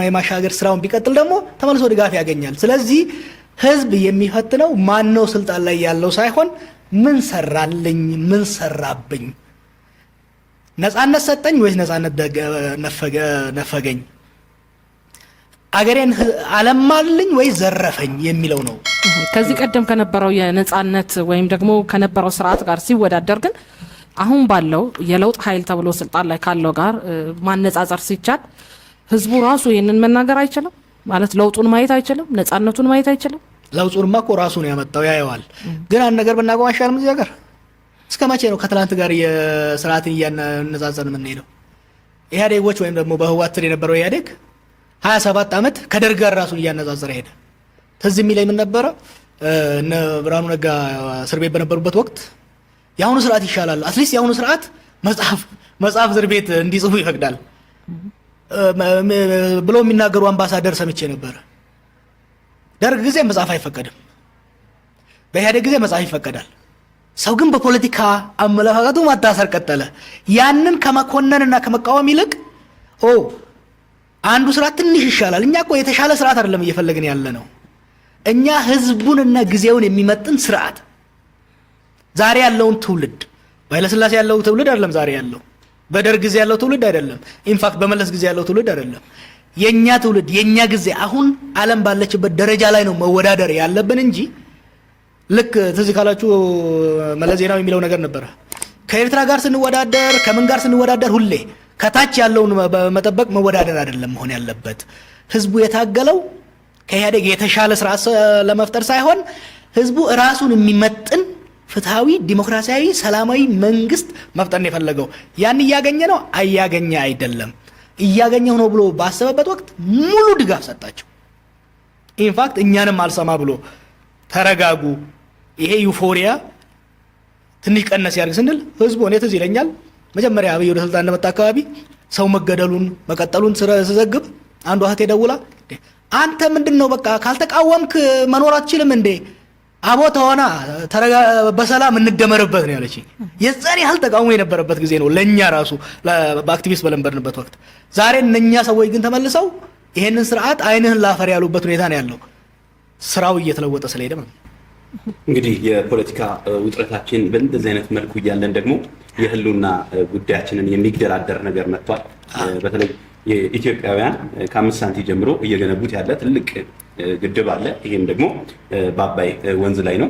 የማሻገር ስራውን ቢቀጥል ደግሞ ተመልሶ ድጋፍ ያገኛል። ስለዚህ ህዝብ የሚፈትነው ማነው ስልጣን ላይ ያለው ሳይሆን ምን ሰራልኝ፣ ምን ሰራብኝ፣ ነፃነት ሰጠኝ ወይስ ነፃነት ነፈገኝ፣ አገሬን አለማልኝ ወይ ዘረፈኝ የሚለው ነው። ከዚህ ቀደም ከነበረው የነጻነት ወይም ደግሞ ከነበረው ስርዓት ጋር ሲወዳደር ግን አሁን ባለው የለውጥ ኃይል ተብሎ ስልጣን ላይ ካለው ጋር ማነጻጸር ሲቻል ህዝቡ ራሱ ይህንን መናገር አይችልም ማለት ለውጡን ማየት አይችልም፣ ነጻነቱን ማየት አይችልም። ለውጡንማ እኮ ራሱ ነው ያመጣው፣ ያየዋል። ግን አንድ ነገር ብናቆም አይሻልም? እዚህ ሀገር እስከ መቼ ነው ከትላንት ጋር የስርዓትን እያነጻጸርን የምንሄደው? ኢህአዴጎች ወይም ደግሞ በህወሓት ስር የነበረው ኢህአዴግ 27 ዓመት ከደርግ ጋር ራሱን እያነጻጸረ ሄደ። ትዝ የሚለኝ ምን ነበረ? እነ ብርሃኑ ነጋ እስር ቤት በነበሩበት ወቅት የአሁኑ ስርዓት ይሻላል፣ at least የአሁኑ ስርዓት መጽሐፍ እስር ቤት እንዲጽፉ ይፈቅዳል ብለው የሚናገሩ አምባሳደር ሰምቼ ነበረ። ደርግ ጊዜ መጽሐፍ አይፈቀድም፣ በኢህአዴግ ጊዜ መጽሐፍ ይፈቀዳል። ሰው ግን በፖለቲካ አመለካከቱ ማታሰር ቀጠለ። ያንን ከመኮነንና ከመቃወም ይልቅ ኦ አንዱ ስርዓት ትንሽ ይሻላል፣ እኛ እኮ የተሻለ ስርዓት አይደለም እየፈለግን ያለ ነው። እኛ ህዝቡንና ጊዜውን የሚመጥን ስርዓት ዛሬ ያለውን ትውልድ በኃይለሥላሴ ያለው ትውልድ አይደለም ዛሬ ያለው፣ በደርግ ጊዜ ያለው ትውልድ አይደለም፣ in fact በመለስ ጊዜ ያለው ትውልድ አይደለም። የኛ ትውልድ የኛ ጊዜ አሁን ዓለም ባለችበት ደረጃ ላይ ነው መወዳደር ያለብን እንጂ ልክ ትዝ ካላችሁ መለስ ዜናዊ የሚለው ነገር ነበረ። ከኤርትራ ጋር ስንወዳደር ከምን ጋር ስንወዳደር ሁሌ ከታች ያለውን በመጠበቅ መወዳደር አይደለም መሆን ያለበት። ህዝቡ የታገለው ከኢህአዴግ የተሻለ ስርዓት ለመፍጠር ሳይሆን ህዝቡ ራሱን የሚመጥን ፍትሐዊ፣ ዲሞክራሲያዊ፣ ሰላማዊ መንግስት መፍጠር ነው የፈለገው። ያን እያገኘ ነው አያገኘ አይደለም። እያገኘሁ ነው ብሎ ባሰበበት ወቅት ሙሉ ድጋፍ ሰጣቸው። In fact እኛንም አልሰማ ብሎ ተረጋጉ፣ ይሄ euphoria ትንሽ ቀነስ ያድርግ ስንል ህዝቡ እኔ ትዝ ይለኛል መጀመሪያ አብይ ወደ ስልጣን እንደመጣ አካባቢ ሰው መገደሉን መቀጠሉን ስዘግብ አንዷ እህቴ ደውላ አንተ ምንድን ነው በቃ ካልተቃወምክ መኖር አትችልም እንዴ? አቦ ተሆና በሰላም እንደመርበት ነው ያለችኝ። የዛን ያህል ተቃውሞ የነበረበት ጊዜ ነው ለእኛ ራሱ በአክቲቪስት በለንበርንበት ወቅት። ዛሬ እነኛ ሰዎች ግን ተመልሰው ይሄንን ስርዓት አይንህን ላፈር ያሉበት ሁኔታ ነው ያለው። ስራው እየተለወጠ ስለሄደ ማለት ነው። እንግዲህ የፖለቲካ ውጥረታችን በእንደዚህ አይነት መልኩ እያለን ደግሞ የህልውና ጉዳያችንን የሚገዳደር ነገር መጥቷል። በተለይ የኢትዮጵያውያን ከ5 ሳንቲ ጀምሮ እየገነቡት ያለ ትልቅ ግድብ አለ። ይህም ደግሞ በአባይ ወንዝ ላይ ነው።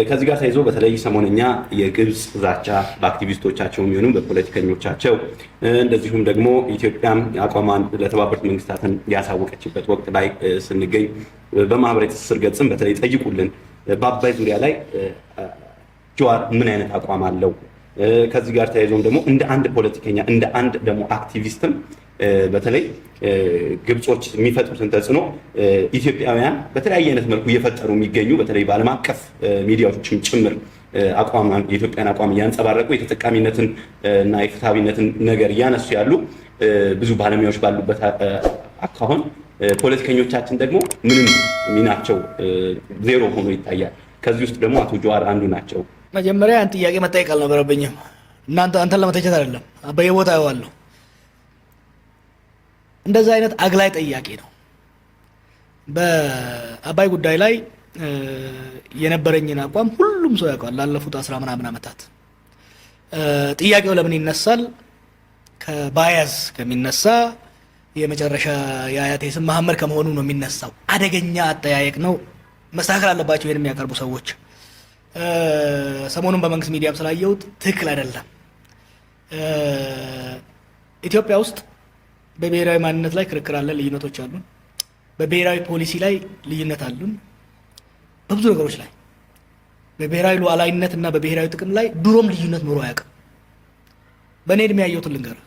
ከዚህ ጋር ተይዞ በተለይ ሰሞነኛ የግብፅ ዛቻ በአክቲቪስቶቻቸው የሚሆኑ በፖለቲከኞቻቸው እንደዚሁም ደግሞ ኢትዮጵያም አቋሟን ለተባበሩት መንግስታትን ያሳወቀችበት ወቅት ላይ ስንገኝ በማህበራዊ ትስስር ገጽም በተለይ ጠይቁልን በአባይ ዙሪያ ላይ ጀዋር ምን አይነት አቋም አለው? ከዚህ ጋር ተያይዞም ደግሞ እንደ አንድ ፖለቲከኛ እንደ አንድ ደግሞ አክቲቪስትም በተለይ ግብጾች የሚፈጥሩትን ተጽዕኖ ኢትዮጵያውያን በተለያየ አይነት መልኩ እየፈጠሩ የሚገኙ በተለይ በዓለም አቀፍ ሚዲያዎችም ጭምር አቋም የኢትዮጵያን አቋም እያንጸባረቁ የተጠቃሚነትን እና የፍትሐዊነትን ነገር እያነሱ ያሉ ብዙ ባለሙያዎች ባሉበት አካሆን ፖለቲከኞቻችን ደግሞ ምንም ሚናቸው ዜሮ ሆኖ ይታያል። ከዚህ ውስጥ ደግሞ አቶ ጀዋር አንዱ ናቸው። መጀመሪያ ያን ጥያቄ መጠየቅ አልነበረብኝም። እናንተ አንተን ለመተቸት አይደለም፣ በየቦታው አየዋለሁ። እንደዛ አይነት አግላይ ጥያቄ ነው። በአባይ ጉዳይ ላይ የነበረኝን አቋም ሁሉም ሰው ያውቀዋል። ላለፉት 10 ምናምን ዓመታት ጥያቄው ለምን ይነሳል? ከ bias ከሚነሳ የመጨረሻ የአያቴ ስም መሐመድ ከመሆኑ ነው የሚነሳው። አደገኛ አጠያየቅ ነው። መስተካከል አለባቸው ይሄን የሚያቀርቡ ሰዎች። ሰሞኑን በመንግስት ሚዲያም ስላየሁት ትክክል አይደለም። ኢትዮጵያ ውስጥ በብሔራዊ ማንነት ላይ ክርክር አለ፣ ልዩነቶች አሉን። በብሔራዊ ፖሊሲ ላይ ልዩነት አሉን። በብዙ ነገሮች ላይ በብሔራዊ ሉዓላዊነት እና በብሔራዊ ጥቅም ላይ ድሮም ልዩነት ኖሮ አያውቅም። በእኔ እድሜ ያየሁትን ልንገርህ።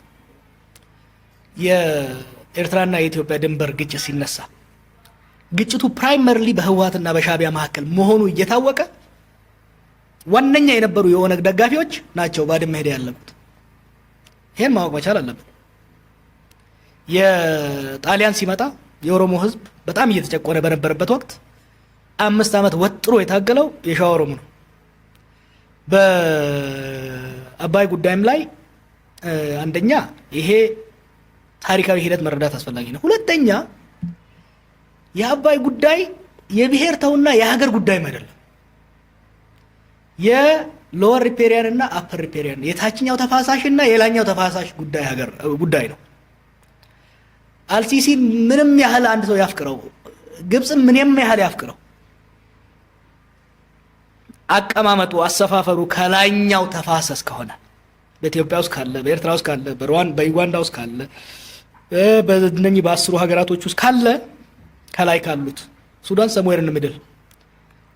የኤርትራና የኢትዮጵያ ድንበር ግጭት ሲነሳ ግጭቱ primarily በህወሓትና በሻዕቢያ መካከል መሆኑ እየታወቀ ዋነኛ የነበሩ የኦነግ ደጋፊዎች ናቸው ባድመ ሄደው ያለቁት። ይሄን ማወቅ መቻል አለብን። የጣሊያን ሲመጣ የኦሮሞ ህዝብ በጣም እየተጨቆነ በነበረበት ወቅት 5 ዓመት ወጥሮ የታገለው የሸዋ ኦሮሞ ነው። በአባይ ጉዳይም ላይ አንደኛ ይሄ ታሪካዊ ሂደት መረዳት አስፈላጊ ነው። ሁለተኛ የአባይ ጉዳይ የብሔር ተውና የሀገር ጉዳይም አይደለም። የ lower riparian እና upper riparian የታችኛው ተፋሳሽ እና የላይኛው ተፋሳሽ ጉዳይ ሀገር ጉዳይ ነው። አልሲሲን ምንም ያህል አንድ ሰው ያፍቅረው፣ ግብፅን ምንም ያህል ያፍቅረው፣ አቀማመጡ አሰፋፈሩ ከላይኛው ተፋሰስ ከሆነ በኢትዮጵያ ውስጥ ካለ፣ በኤርትራ ውስጥ ካለ፣ በሩዋንዳ በዩጋንዳ ውስጥ ካለ፣ በእነኚህ በ10ሩ ሀገራቶች ውስጥ ካለ ከላይ ካሉት ሱዳን somewhere in middle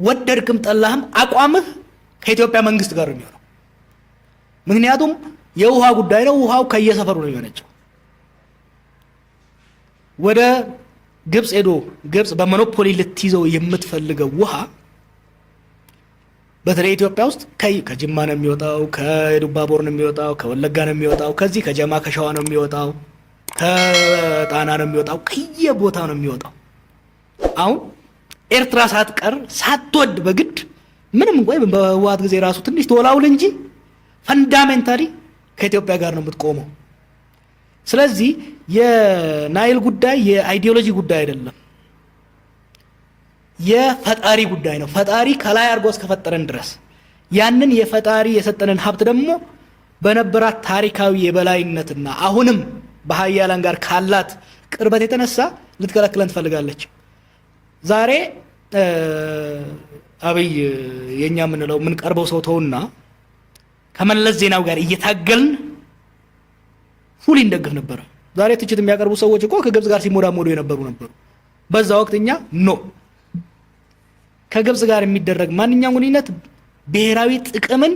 ወደድክም ጠላህም አቋምህ ከኢትዮጵያ መንግስት ጋር ነው የሚሆነው። ምክንያቱም የውሃ ጉዳይ ነው። ውሃው ከየሰፈሩ ነው የሚመነጨው። ወደ ግብፅ ሄዶ ግብፅ በ monopoly ልትይዘው የምትፈልገው ውሃ በተለይ ኢትዮጵያ ውስጥ ከጅማ ነው የሚወጣው፣ ከኢሉባቦር ነው የሚወጣው፣ ከወለጋ ነው የሚወጣው፣ ከዚህ ከጀማ ከሸዋ ነው የሚወጣው፣ ከጣና ነው የሚወጣው፣ ከየቦታ ነው የሚወጣው። አሁን ኤርትራ ሳትቀር ሳትወድ በግድ ምንም እንኳን በህወሓት ጊዜ ራሱ ትንሽ ተወላውል እንጂ fundamentally ከኢትዮጵያ ጋር ነው የምትቆመው። ስለዚህ የናይል ጉዳይ የ ideology ጉዳይ አይደለም፣ የፈጣሪ ጉዳይ ነው። ፈጣሪ ከላይ አድርጎ እስከፈጠረን ድረስ ያንን የፈጣሪ የሰጠንን ሀብት ደግሞ በነበራት ታሪካዊ የበላይነትና አሁንም በሀያላን ጋር ካላት ቅርበት የተነሳ ልትከለክለን ትፈልጋለች። ዛሬ አብይ የኛ የምንለው የምንቀርበው ሰው ተውና ከመለስ ዜናዊ ጋር እየታገልን fully እንደግፍ ነበረ። ዛሬ ትችት የሚያቀርቡ ሰዎች እኮ ከግብፅ ጋር ሲሞዳሞዱ የነበሩ ነበሩ። በዛ ወቅት እኛ no ከግብፅ ጋር የሚደረግ ማንኛውም ግንኙነት ብሔራዊ ጥቅምን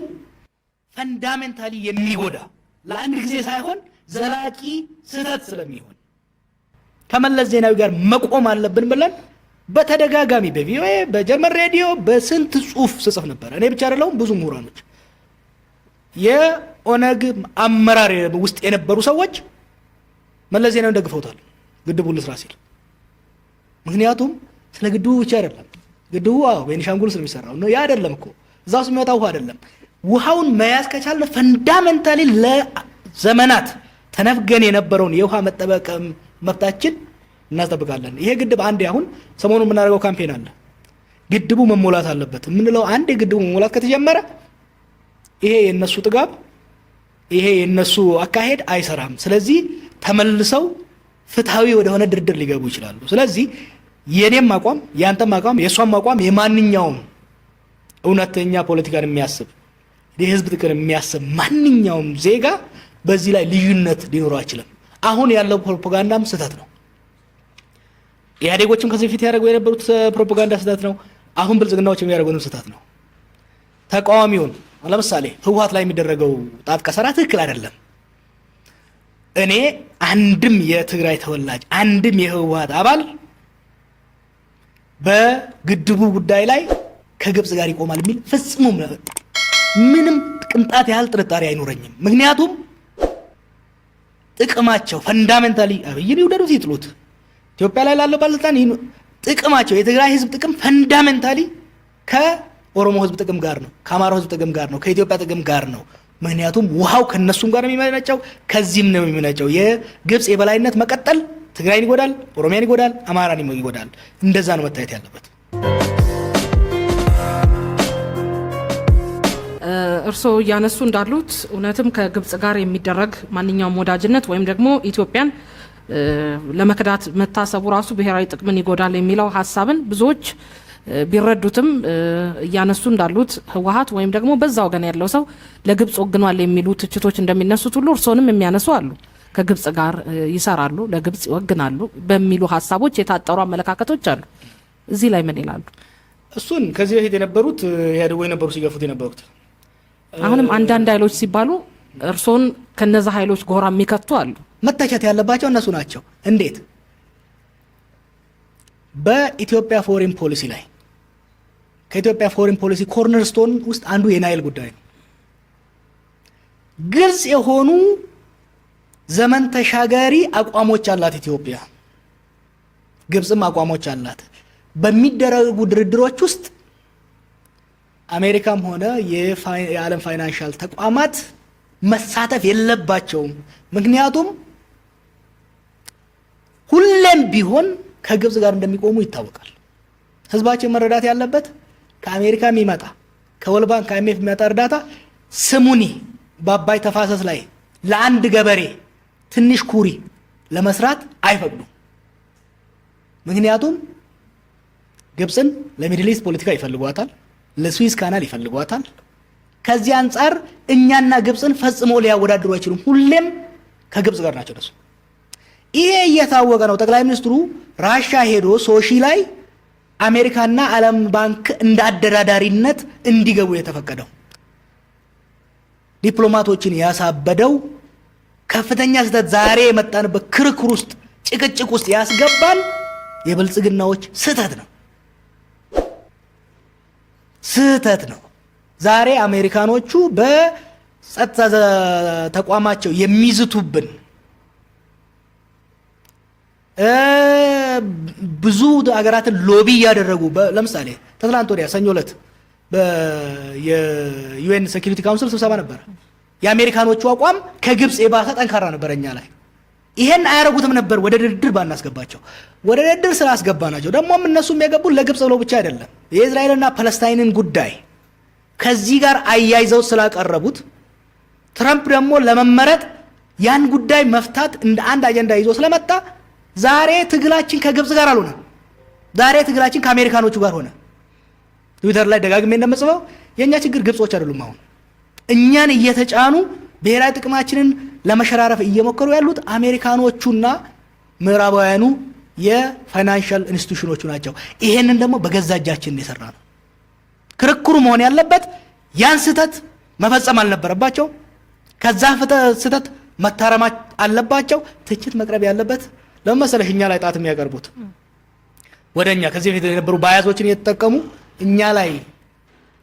fundamentally የሚጎዳ ለአንድ ጊዜ ሳይሆን ዘላቂ ስህተት ስለሚሆን ከመለስ ዜናዊ ጋር መቆም አለብን ብለን በተደጋጋሚ በቪኦኤ በጀርመን ሬዲዮ በስንት ጽሁፍ ስጽፍ ነበር። እኔ ብቻ አይደለሁም፣ ብዙ ምሁራኖች፣ የኦነግ አመራር ውስጥ የነበሩ ሰዎች መለስ ዜናዊን ደግፈውታል ግድቡን ልስራ ሲል። ምክንያቱም ስለ ግድቡ ብቻ አይደለም። ግድቡ አዎ ቤኒሻንጉል ስለሚሰራው ነው። ያ አይደለም እኮ እዛ ውስጥ የሚወጣው ውሃ አይደለም። ውሃውን መያዝ ከቻለ fundamentally ለዘመናት ተነፍገን የነበረውን የውሃ መጠበቅ መብታችን እናስጠብቃለን። ይሄ ግድብ አንዴ አሁን ሰሞኑን የምናደርገው campaign አለ። ግድቡ መሞላት አለበት የምንለው አንዴ ግድቡ መሞላት ከተጀመረ ይሄ የነሱ ጥጋብ፣ ይሄ የነሱ አካሄድ አይሰራም። ስለዚህ ተመልሰው ፍትሐዊ ወደሆነ ድርድር ሊገቡ ይችላሉ። ስለዚህ የኔም አቋም የአንተም አቋም የእሷም አቋም የማንኛውም እውነተኛ ፖለቲካን የሚያስብ የህዝብ ጥቅም የሚያስብ ማንኛውም ዜጋ በዚህ ላይ ልዩነት ሊኖረው አይችልም። አሁን ያለው ፕሮፓጋንዳም ስህተት ነው። ኢህአዴጎችም ከዚህ በፊት ያደረጉ የነበሩት ፕሮፓጋንዳ ስህተት ነው። አሁን ብልጽግናዎች የሚያደርጉትም ስህተት ነው። ተቃዋሚውን ለምሳሌ ህወሓት ላይ የሚደረገው ጣት ቀሰራ ትክክል አይደለም። እኔ አንድም የትግራይ ተወላጅ አንድም የህወሓት አባል በግድቡ ጉዳይ ላይ ከግብፅ ጋር ይቆማል የሚል ፍጽሞ ምንም ቅንጣት ያህል ጥርጣሬ አይኖረኝም። ምክንያቱም ጥቅማቸው fundamentally አብይን ይውደዱት ይጥሉት፣ ኢትዮጵያ ላይ ላለው ባለስልጣን ጥቅማቸው የትግራይ ህዝብ ጥቅም fundamentally ከኦሮሞ ህዝብ ጥቅም ጋር ነው፣ ከአማራው ህዝብ ጥቅም ጋር ነው፣ ከኢትዮጵያ ጥቅም ጋር ነው። ምክንያቱም ውሃው ከነሱም ጋር ነው የሚመነጨው፣ ከዚህም ነው የሚመነጨው። የግብፅ የበላይነት መቀጠል ትግራይን ይጎዳል፣ ኦሮሚያን ይጎዳል፣ አማራን ይጎዳል። እንደዛ ነው መታየት ያለበት። እርስዎ እያነሱ እንዳሉት እውነትም ከግብጽ ጋር የሚደረግ ማንኛውም ወዳጅነት ወይም ደግሞ ኢትዮጵያን ለመክዳት መታሰቡ ራሱ ብሔራዊ ጥቅምን ይጎዳል የሚለው ሀሳብን ብዙዎች ቢረዱትም እያነሱ እንዳሉት ህወሓት ወይም ደግሞ በዛ ወገን ያለው ሰው ለግብጽ ወግኗል የሚሉ ትችቶች እንደሚነሱት ሁሉ እርስዎንም የሚያነሱ አሉ። ከግብጽ ጋር ይሰራሉ፣ ለግብጽ ይወግናሉ በሚሉ ሀሳቦች የታጠሩ አመለካከቶች አሉ። እዚህ ላይ ምን ይላሉ? እሱን ከዚህ በፊት የነበሩት ኢህአዴግ የነበሩ ሲገፉት የነበሩት አሁንም አንዳንድ ኃይሎች ሲባሉ እርስዎን ከነዛ ኃይሎች ጎራ የሚከቱ አሉ። መተቸት ያለባቸው እነሱ ናቸው። እንዴት? በኢትዮጵያ foreign policy ላይ ከኢትዮጵያ foreign policy cornerstone ውስጥ አንዱ የናይል ጉዳይ ነው። ግልጽ የሆኑ ዘመን ተሻጋሪ አቋሞች አላት ኢትዮጵያ። ግብፅም አቋሞች አላት። በሚደረጉ ድርድሮች ውስጥ አሜሪካም ሆነ የዓለም financial ተቋማት መሳተፍ የለባቸውም። ምክንያቱም ሁሌም ቢሆን ከግብፅ ጋር እንደሚቆሙ ይታወቃል። ህዝባችን መረዳት ያለበት ከአሜሪካ የሚመጣ፣ ከ World Bank፣ ከ IMF የሚመጣ እርዳታ ስሙኒ በአባይ ተፋሰስ ላይ ለአንድ ገበሬ ትንሽ ኩሬ ለመስራት አይፈቅዱም። ምክንያቱም ግብፅን ለ Middle East ፖለቲካ ይፈልጓታል፣ ለ Suez Canal ይፈልጓታል። ከዚህ አንጻር እኛና ግብፅን ፈጽሞ ሊያወዳድሩ አይችሉም። ሁሌም ከግብፅ ጋር ናቸው እነሱ። ይሄ እየታወቀ ነው ጠቅላይ ሚኒስትሩ ራሻ ሄዶ ሶሺ ላይ አሜሪካና ዓለም ባንክ እንደ አደራዳሪነት እንዲገቡ የተፈቀደው። ዲፕሎማቶችን ያሳበደው ከፍተኛ ስህተት፣ ዛሬ የመጣንበት ክርክር ውስጥ፣ ጭቅጭቅ ውስጥ ያስገባን የብልጽግናዎች ስህተት ነው። ስህተት ነው። ዛሬ አሜሪካኖቹ በጸጥታ ተቋማቸው የሚዝቱብን፣ ብዙ ሀገራትን lobby እያደረጉ፣ ለምሳሌ ከትላንት ወዲያ ሰኞ ዕለት የ UN Security Council ስብሰባ ነበር። የአሜሪካኖቹ አቋም ከግብፅ የባሰ ጠንካራ ነበር እኛ ላይ። ይሄን አያረጉትም ነበር ወደ ድርድር ባናስገባቸው። ወደ ድርድር ስላስገባናቸው ደግሞም እነሱም የገቡት ለግብፅ ብለው ብቻ አይደለም። የእስራኤልና ፓለስታይንን ጉዳይ ከዚህ ጋር አያይዘው ስላቀረቡት፣ ትራምፕ ደግሞ ለመመረጥ ያን ጉዳይ መፍታት እንደ አንድ አጀንዳ ይዞ ስለመጣ ዛሬ ትግላችን ከግብፅ ጋር አልሆነም። ዛሬ ትግላችን ከአሜሪካኖቹ ጋር ሆነ። ትዊተር ላይ ደጋግሜ እንደምጽፈው የእኛ ችግር ግብጾች አይደሉም። አሁን እኛን እየተጫኑ ብሔራዊ ጥቅማችንን ለመሸራረፍ እየሞከሩ ያሉት አሜሪካኖቹና ምዕራባውያኑ የ financial institution ኦቹ ናቸው። ይሄንን ደግሞ በገዛ እጃችን የሰራነው። ክርክሩ መሆን ያለበት ያን ስህተት መፈጸም አልነበረባቸው። ከዛ ስህተት መታረም አለባቸው። ትችት መቅረብ ያለበት ለምን መሰለሽ? እኛ ላይ ጣት የሚያቀርቡት ወደ እኛ ከዚህ በፊት የነበሩ bias ኦችን እየተጠቀሙ እኛ ላይ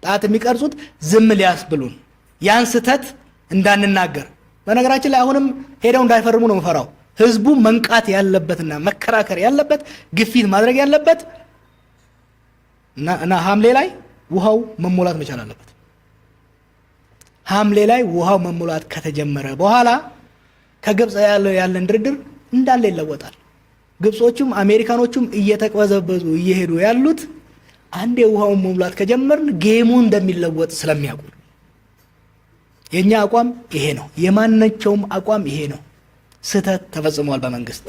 ጣት የሚቀርጹት ዝም ሊያስብሉን፣ ያን ስህተት እንዳንናገር። በነገራችን ላይ አሁንም ሄደው እንዳይፈርሙ ነው የምፈራው። ህዝቡ መንቃት ያለበትና መከራከር ያለበት፣ ግፊት ማድረግ ያለበት እና ሐምሌ ላይ ውሃው መሞላት መቻል አለበት። ሐምሌ ላይ ውሃው መሞላት ከተጀመረ በኋላ ከግብፅ ያለን ድርድር እንዳለ ይለወጣል። ግብጾቹም አሜሪካኖቹም እየተቅበዘበዙ እየሄዱ ያሉት አንዴ ውሃውን መሙላት ከጀመርን game ኡ እንደሚለወጥ ስለሚያውቁ። የእኛ አቋም ይሄ ነው። የማናቸውም አቋም ይሄ ነው። ስህተት ተፈጽሟል በመንግስት።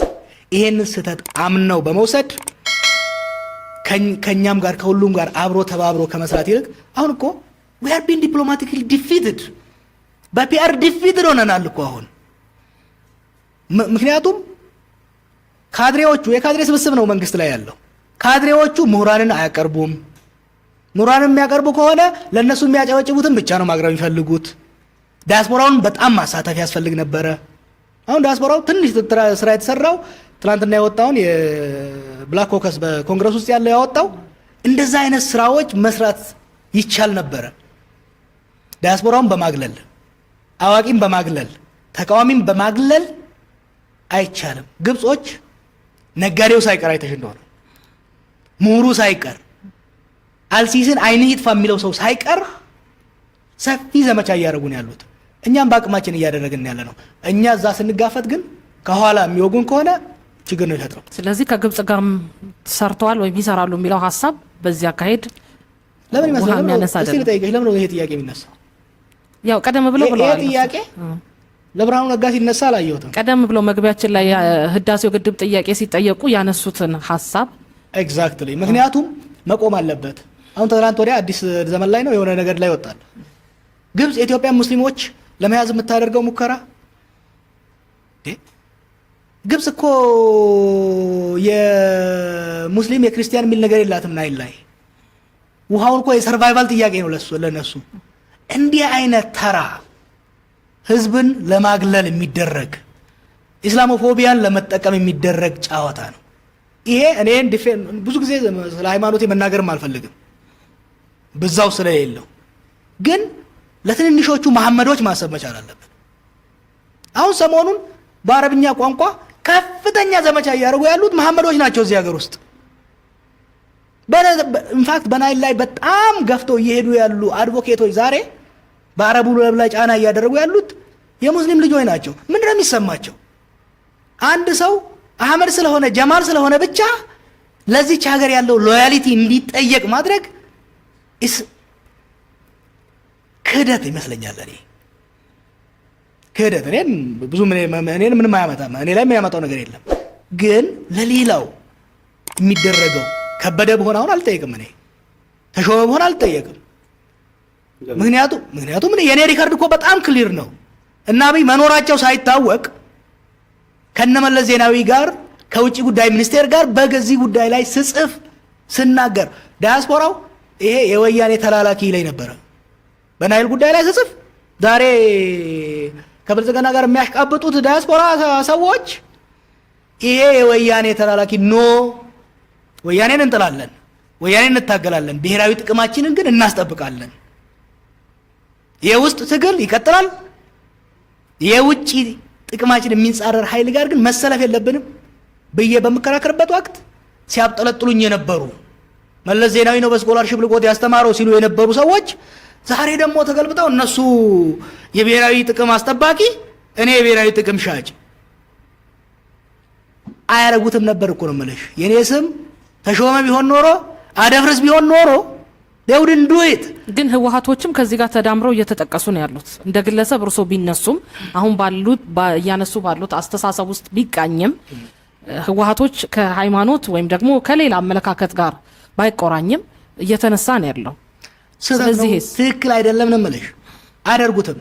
ይሄንን ስህተት አምነው በመውሰድ ከእኛም ጋር ከሁሉም ጋር አብሮ ተባብሮ ከመስራት ይልቅ አሁን እኮ we are being diplomatically defeated፣ በ PR defeated ሆነናል እኮ አሁን። ምክንያቱም ካድሬዎቹ፣ የካድሬ ስብስብ ነው መንግስት ላይ ያለው። ካድሬዎቹ ምሁራንን አያቀርቡም። ምሁራንን የሚያቀርቡ ከሆነ ለእነሱ የሚያጨበጭቡትን ብቻ ነው ማቅረብ የሚፈልጉት። ዲያስፖራውን በጣም ማሳተፍ ያስፈልግ ነበረ። አሁን ዲያስፖራው ትንሽ ስራ የተሰራው ትናንትና የወጣውን የ Black Caucus በኮንግረስ ውስጥ ያለው ያወጣው፣ እንደዛ አይነት ስራዎች መስራት ይቻል ነበረ። ዲያስፖራውን በማግለል፣ አዋቂም በማግለል፣ ተቃዋሚም በማግለል አይቻልም። ግብጾች ነጋዴው ሳይቀር፣ አይተሽ እንደሆነ ምሁሩ ሳይቀር፣ አልሲሲን አይንህ ይጥፋ የሚለው ሰው ሳይቀር ሰፊ ዘመቻ እያደረጉ ነው ያሉት። እኛም በአቅማችን እያደረግን ያለ ነው። እኛ እዛ ስንጋፈጥ ግን ከኋላ የሚወጉን ከሆነ ችግር ነው የሚፈጥረው። ስለዚህ ከግብጽ ጋርም ሰርተዋል ወይም ይሰራሉ የሚለው ሀሳብ በዚህ አካሄድ ለምን ውሃ ይመስላል? የሚያነሳ እስቲ አይደለም። ልጠይቅሽ፣ ለምን ነው ይሄ ጥያቄ የሚነሳው? ያው ቀደም ብሎ ይሄ ብለዋል። ጥያቄ ለብርሃኑ ነጋ ሲነሳ አላየሁትም። ቀደም ብሎ መግቢያችን ላይ የህዳሴው ግድብ ጥያቄ ሲጠየቁ ያነሱትን ሀሳብ። Exactly፣ ምክንያቱም መቆም አለበት። አሁን ትናንት ወዲያ አዲስ ዘመን ላይ ነው የሆነ ነገር ላይ ወጣል። ግብጽ የኢትዮጵያ ሙስሊሞች ለመያዝ የምታደርገው ሙከራ፣ እንዴ፣ ግብጽ እኮ የሙስሊም የክርስቲያን የሚል ነገር የላትም። ናይል ላይ ውሃውን እኮ የ survival ጥያቄ ነው ለሱ ለነሱ። እንዲህ አይነት ተራ ህዝብን ለማግለል የሚደረግ፣ Islamophobia ን ለመጠቀም የሚደረግ ጨዋታ ነው። ይሄ እኔ ብዙ ጊዜ ስለ ሃይማኖቴ መናገርም አልፈልግም ብዛው ስለሌለው፣ ግን ለትንንሾቹ መሐመዶች ማሰብ መቻል አለብን። አሁን ሰሞኑን በአረብኛ ቋንቋ ከፍተኛ ዘመቻ እያደረጉ ያሉት መሐመዶች ናቸው እዚህ ሀገር ውስጥ። In fact በናይል ላይ በጣም ገፍተው እየሄዱ ያሉ advocate ኦች፣ ዛሬ በአረቡ ላይ ጫና እያደረጉ ያሉት የሙስሊም ልጆች ናቸው። ምንድን ነው የሚሰማቸው? አንድ ሰው አህመድ ስለሆነ፣ ጀማል ስለሆነ ብቻ ለዚች ሀገር ያለው loyalty እንዲጠየቅ ማድረግ is ክህደት ይመስለኛል። እኔ ክህደት እኔን ብዙ እኔን ምንም አያመጣም። እኔ ላይ የሚያመጣው ነገር የለም። ግን ለሌላው የሚደረገው ከበደ ብሆን አሁን አልጠየቅም። እኔ ተሾመ ብሆን አልጠየቅም። ምክንያቱም የእኔ record እኮ በጣም clear ነው። እና አብይ መኖራቸው ሳይታወቅ ከነመለስ ዜናዊ ጋር፣ ከውጭ ጉዳይ ሚኒስቴር ጋር በዚህ ጉዳይ ላይ ስጽፍ፣ ስናገር ዳያስፖራው ይሄ የወያኔ ተላላኪ ይለኝ ነበረ። በናይል ጉዳይ ላይ ስጽፍ ዛሬ ከብልጽግና ጋር የሚያሽቃብጡት ዳያስፖራ ሰዎች ይሄ የወያኔ ተላላኪ። No፣ ወያኔን እንጥላለን፣ ወያኔን እንታገላለን፣ ብሔራዊ ጥቅማችንን ግን እናስጠብቃለን። የውስጥ ትግል ይቀጥላል። የውጭ ጥቅማችን የሚጻረር ኃይል ጋር ግን መሰለፍ የለብንም ብዬ በምከራከርበት ወቅት ሲያብጠለጥሉኝ የነበሩ፣ መለስ ዜናዊ ነው በ scholarship ልኮት ያስተማረው ሲሉ የነበሩ ሰዎች ዛሬ ደግሞ ተገልብጠው እነሱ የብሔራዊ ጥቅም አስጠባቂ፣ እኔ የብሔራዊ ጥቅም ሻጭ። አያረጉትም ነበር እኮ ነው የምልሽ። የእኔ ስም ተሾመ ቢሆን ኖሮ፣ አደፍርስ ቢሆን ኖሮ they wouldn't do it። ግን ህወሀቶችም ከዚህ ጋር ተዳምረው እየተጠቀሱ ነው ያሉት። እንደ ግለሰብ እርሶ ቢነሱም፣ አሁን ባሉት እያነሱ ባሉት አስተሳሰብ ውስጥ ቢቃኝም፣ ህወሀቶች ከሃይማኖት ወይም ደግሞ ከሌላ አመለካከት ጋር ባይቆራኝም እየተነሳ ነው ያለው። ስህተት ነው። ትክክል አይደለም ነው የምልሽ። አያደርጉትም።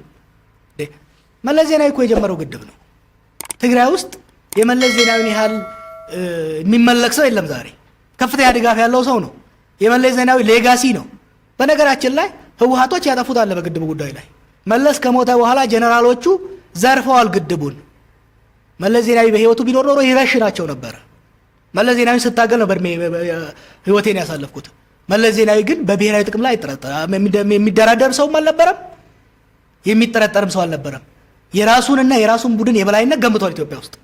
መለስ ዜናዊ እኮ የጀመረው ግድብ ነው። ትግራይ ውስጥ የመለስ ዜናዊን ያህል የሚመለክ ሰው የለም። ዛሬ ከፍተኛ ድጋፍ ያለው ሰው ነው። የመለስ ዜናዊ legacy ነው። በነገራችን ላይ ህወሀቶች ያጠፉት አለ በግድቡ ጉዳይ ላይ። መለስ ከሞተ በኋላ ጀነራሎቹ ዘርፈዋል ግድቡን። መለስ ዜናዊ በህይወቱ ቢኖር ኖሮ ይረሽናቸው ነበረ። መለስ ዜናዊን ስታገል ነው በእድሜ ህይወቴን ያሳለፍኩት። መለስ ዜናዊ ግን በብሔራዊ ጥቅም ላይ የሚደራደር ሰውም አልነበረም፣ የሚጠረጠርም ሰው አልነበረም። የራሱንና የራሱን ቡድን የበላይነት ገንብቷል ኢትዮጵያ ውስጥ።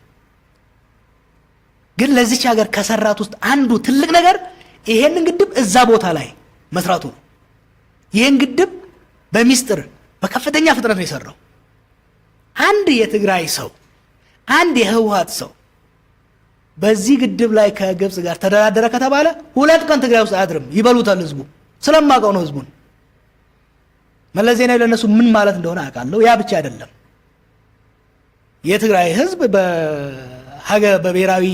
ግን ለዚች ሀገር ከሰራት ውስጥ አንዱ ትልቅ ነገር ይሄንን ግድብ እዛ ቦታ ላይ መስራቱ ነው። ይህን ግድብ በሚስጥር በከፍተኛ ፍጥነት ነው የሰራው። አንድ የትግራይ ሰው፣ አንድ የህወሀት ሰው በዚህ ግድብ ላይ ከግብፅ ጋር ተደራደረ ከተባለ 2 ቀን ትግራይ ውስጥ አያድርም፣ ይበሉታል። ህዝቡ ስለማውቀው ነው። ህዝቡን መለስ ዜናዊ ለእነሱ ምን ማለት እንደሆነ አውቃለሁ። ያ ብቻ አይደለም። የትግራይ ህዝብ በሀገር በብሔራዊ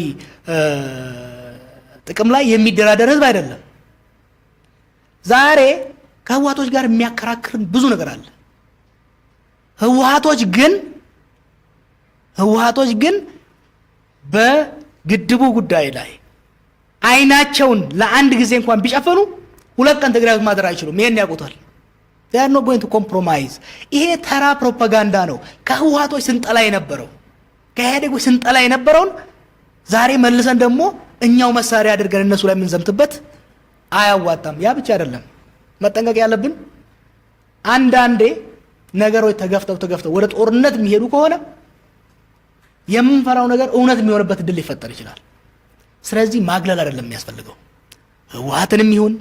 ጥቅም ላይ የሚደራደር ህዝብ አይደለም። ዛሬ ከህወሀቶች ጋር የሚያከራክርን ብዙ ነገር አለ። ህወሀቶች ግን በግድቡ ጉዳይ ላይ አይናቸውን ለአንድ ጊዜ እንኳን ቢጨፍኑ 2 ቀን ትግራይ ውስጥ ማደር አይችሉም። ይሄን ያውቁታል። They are not going to compromise። ይሄ ተራ ፕሮፓጋንዳ ነው። ከህወሀቶች ስንጠላ የነበረው፣ ከኢህአዴጎች ስንጠላ የነበረውን ዛሬ መልሰን ደግሞ እኛው መሳሪያ አድርገን እነሱ ላይ የምንዘምትበት አያዋጣም። ያ ብቻ አይደለም፣ መጠንቀቅ ያለብን አንዳንዴ ነገሮች ተገፍተው ተገፍተው ወደ ጦርነት የሚሄዱ ከሆነ የምንፈራው ነገር እውነት የሚሆንበት እድል ሊፈጠር ይችላል። ስለዚህ ማግለል አይደለም የሚያስፈልገው። ህወሀትንም ይሁን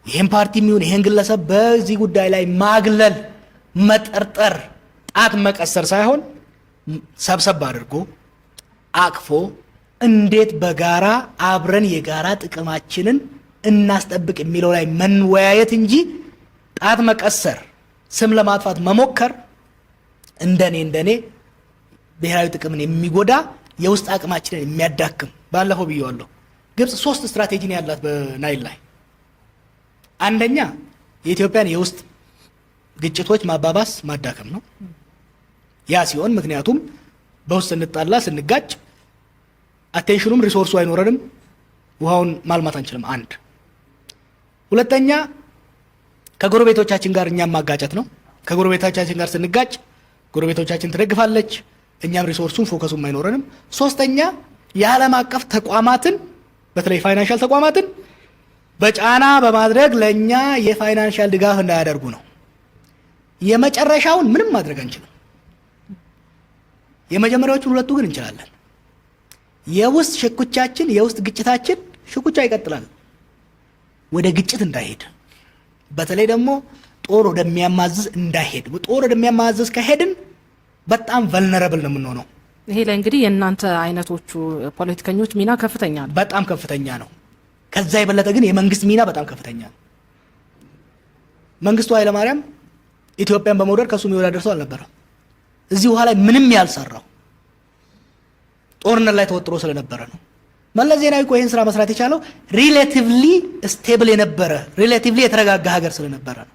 ይህን ፓርቲም ይሁን ይህን ግለሰብ በዚህ ጉዳይ ላይ ማግለል፣ መጠርጠር፣ ጣት መቀሰር ሳይሆን ሰብሰብ አድርጎ አቅፎ እንዴት በጋራ አብረን የጋራ ጥቅማችንን እናስጠብቅ የሚለው ላይ መወያየት እንጂ ጣት መቀሰር፣ ስም ለማጥፋት መሞከር እንደኔ ብሔራዊ ጥቅምን የሚጎዳ፣ የውስጥ አቅማችንን የሚያዳክም። ባለፈው ብየዋለሁ። ግብፅ ሶስት ስትራቴጂ ነው ያላት በናይል ላይ። አንደኛ የኢትዮጵያን የውስጥ ግጭቶች ማባባስ፣ ማዳከም ነው። ያ ሲሆን ምክንያቱም በውስጥ ስንጣላ፣ ስንጋጭ attention ኑም resource ኡ አይኖረንም፣ ውሃውን ማልማት አንችልም። አንድ። ሁለተኛ ከጎረቤቶቻችን ጋር እኛም ማጋጨት ነው። ከጎረቤቶቻችን ጋር ስንጋጭ ጎረቤቶቻችን ትደግፋለች፣ እኛም resource ኡን focus ኡም አይኖረንም። ሶስተኛ የዓለም አቀፍ ተቋማትን፣ በተለይ financial ተቋማትን በጫና በማድረግ ለእኛ የ financial ድጋፍ እንዳያደርጉ ነው። የመጨረሻውን ምንም ማድረግ አንችልም። የመጀመሪያዎቹን ሁለቱ ግን እንችላለን። የውስጥ ሽኩቻችን፣ የውስጥ ግጭታችን ሽኩቻ ይቀጥላል። ወደ ግጭት እንዳይሄድ፣ በተለይ ደግሞ ጦር ወደሚያማዝዝ እንዳይሄድ። ጦር ወደሚያማዝዝ ከሄድን በጣም vulnerable ነው የምንሆነው። ይሄ ላይ እንግዲህ የእናንተ አይነቶቹ ፖለቲከኞች ሚና ከፍተኛ ነው። በጣም ከፍተኛ ነው። ከዛ የበለጠ ግን የመንግስት ሚና በጣም ከፍተኛ ነው። መንግስቱ ኃይለማርያም ኢትዮጵያን በመውደድ ከእሱ የሚወዳደር ሰው አልነበረም። እዚህ ውሃ ላይ ምንም ያልሰራው ጦርነት ላይ ተወጥሮ ስለነበረ ነው። መለስ ዜናዊ እኮ ይህን ስራ መስራት የቻለው relatively stable የነበረ፣ relatively የተረጋጋ ሀገር ስለነበረ ነው።